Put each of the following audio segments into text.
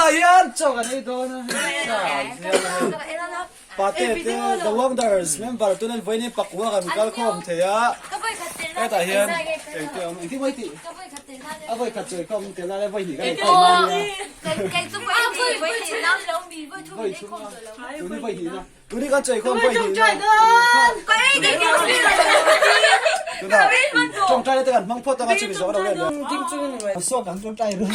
Tunah hian chaw kan ei dawn a. Pate te The Wonders member tunin vawiin pakua kan kal khawm thei a. Hetah hian engte awm engtin mai tih a vawi khat chawi khawm tel a vawi hnih kan ei khawm a nia. Vawi thum a tuni vawi hnih na tuni kan chawi khawm vawi hnih na tuna tawngtai na te kan hmang phawt anga chumi zawh lo let leh. Saw kan tawngtai ru.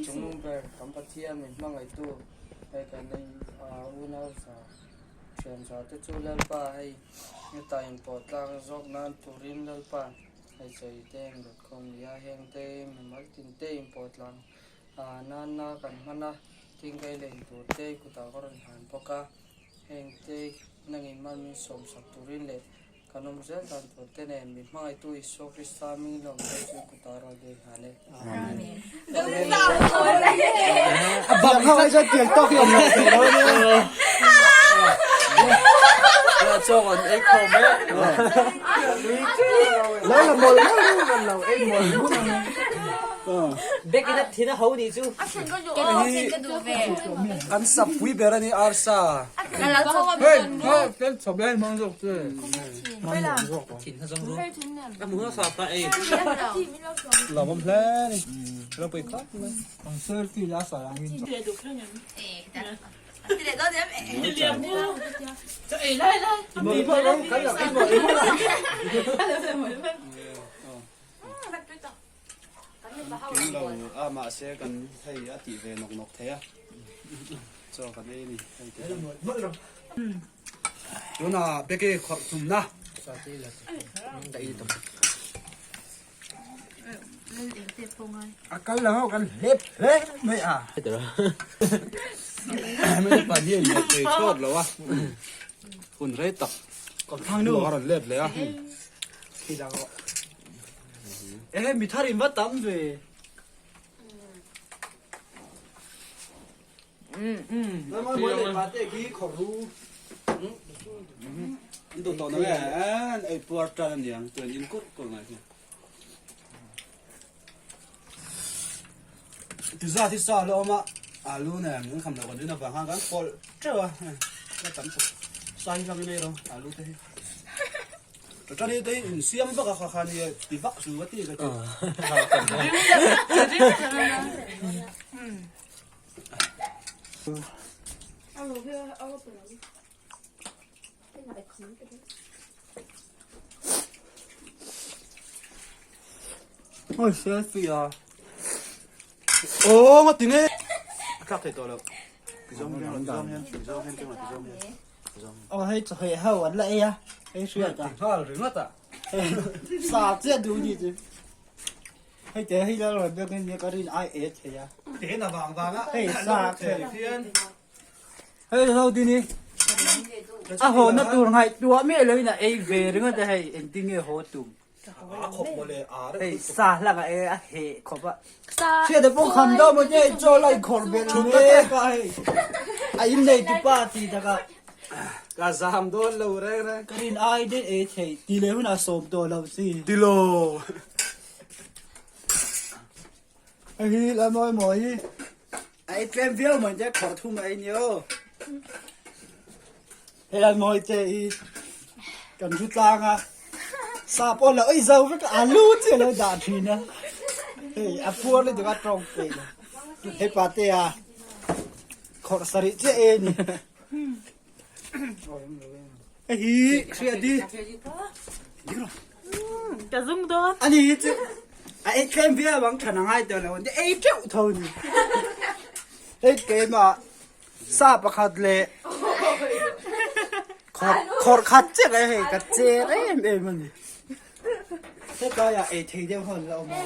Chungnung ber kan Pathian min hmangaihtu hei kan unau za thian za te chu Lalpa hei hetah inpawh tlak zawk nan turin Lalpa hei chei te in rawt khawm ni a, heng te mimal tin te inpawh tlang nana kan hman a, thingkai leh intur te kutah ka rawn hlan bawk a, heng te nangin mal min sawmsak turin leh Kan awm zel dan tur te nen min hmangaihtu Isua Krista hming lawm te chu kutah rawn lut nghal e. Amen. A bang ho ai chuan tiang tawk hi awm lo thei lo ania. Ya chaw an ei khawm e. Lo la mawl mawl kan lo ei mawl mawl ang. Bek in a thin a ho nih chu. Kan sap pui ber a ni Arsa. Lo awm hle a ni. Lo pui khawp mai. Kim lo a mahse kan hei a tih ve nawk nawk thei a chaw kan ei a ni hei te chu tuna beke khawrh thumna a kal lo ho kan hlep hle mai a mai pa hian let thei thlawt lo a hun rei tak nu a rawn let leh a Ehe mi thar in va tam ve. Lama mawi leh pate khi khawrh ru. An duh tawh na nge an ei puar tan aniang chuan in kurh kurh ngai hi. Tiza thi sa lo awm a alu nen kan kham lo kan rin avang khan kan pawlh teuh a la tam tawh sa hi hlangin ei rawh alu te hi. Tani te in siam vak a kha kha ni ti vak chu a ti ka ti. Oi selfie a. Aw nga ti nge. A tlak thei tawh lo. Ti zawng hian ti zawng hian ti zawng hian ti zawng hian. Aw hei chawhmeh ho an la ei a, hei hriat a. Ti nghal ringawt a. Sa chiah duh ni chu. Hei te hei la rawn biak in ka rin ai e thei a. Te na vang vang a. Hei sa thei khian. Hei lo ti ni. A haw na tur ngaih tuah miah lo in a ei ve ringawt a hei engtin nge haw tum. A khawp mawle a reuh Hei sa hlak a e a heh khawp a. Hriat a pawh kham dawn maw hei chaw la inkhawrh belh Thut mek ka tek a hei. A innei tu pa ti tak a. Ka zam dawn lo reng reng. Ka rin ai daih ei thei ti leh hunah sawm tawh lo si. Ti lo. Hei hi la mawi mawi hi. A ei tlem viau mai te khawrh thum a ei ni aw. Hei la mawi te hi kan thu tlang a sa pawh lo ei zo vek a alu chiah lo dah thin a hei a puar lutuk a tawng pe lo hei pa te a khawrh sarih chiah e ni hei hi hriat hi Ka zung dawn. Ani hi chu a ei tlem viau ang than a ngai tawh lo an ti ei teuh tho ni. Hei keimah sa pakhat leh khawrh khawrh khat chiah ka hei ka cher em em a ni. Hetlaiah ei thei deuh ho an la awm a.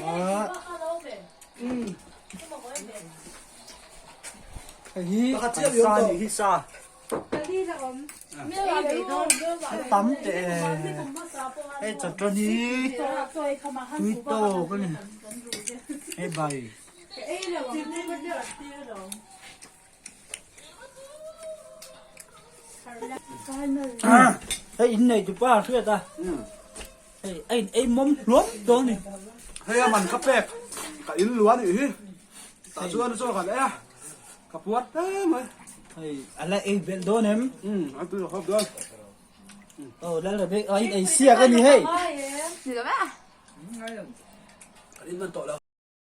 Hei hi sa nih hi sa. Tam teh e hei chawṭawn hi tui tawk a ni hei bai hei in nei tupa a hriat a hei a in ei mawm hluam dawn a ni hei a man ka pek ka in luah a nih hi. Tah chuan chaw kan ei a, ka puar hle mai. Hei, a la ei belh dawn em? Umm, a tui khawp dawn. Aw, Lalrebek, a in ei siak a ni hei. Kan in man tawh lo.